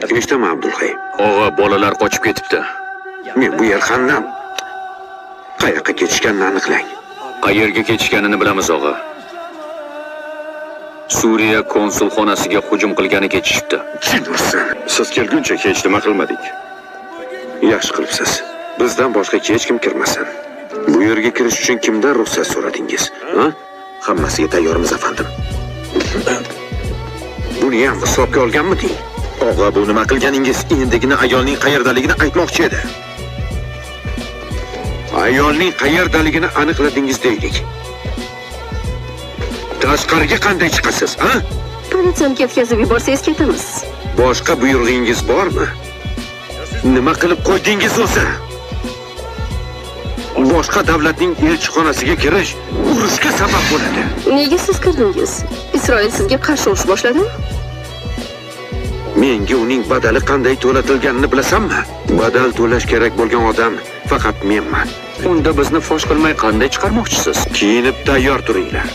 Eshitaman, Abdulhay. Og'a, bolalar qochib ketibdi. Men bu yerxandan qayoqqa ketishganini aniqlang. Qayerga ketishganini bilamiz, og'a. Suriya konsulxonasiga hujum qilgani ketishibdi. Jin ursin. Siz kelguncha hech nima qilmadik. Yaxshi qilibsiz. Bizdan boshqa hech kim kirmasin. Bu yerga kirish uchun kimdan ruxsat so'radingiz? Ha? Hammasiga tayyormiz, afandim. Buni ham hisobga olganmiding? Og'a, bu nima qilganingiz? Endigina ayolning qayerdaligini aytmoqchi edi. Ayolning qayerdaligini aniqladingiz deylik. Tashqariga qanday chiqasiz, ha? Politsiyani ketkazib yuborsangiz ketamiz. Boshqa buyrug'ingiz bormi? Nima qilib qo'ydingiz o'zi? Boshqa davlatning elchixonasiga kirish urushga sabab bo'ladi. Nega siz kirdingiz? Isroil sizga qarshi urush boshladimi? Menga uning badali qanday to'latilganini bilasanmi? Badal to'lash kerak bo'lgan odam faqat menman. Unda bizni fosh qilmay qanday chiqarmoqchisiz? Kiyinib tayyor turinglar.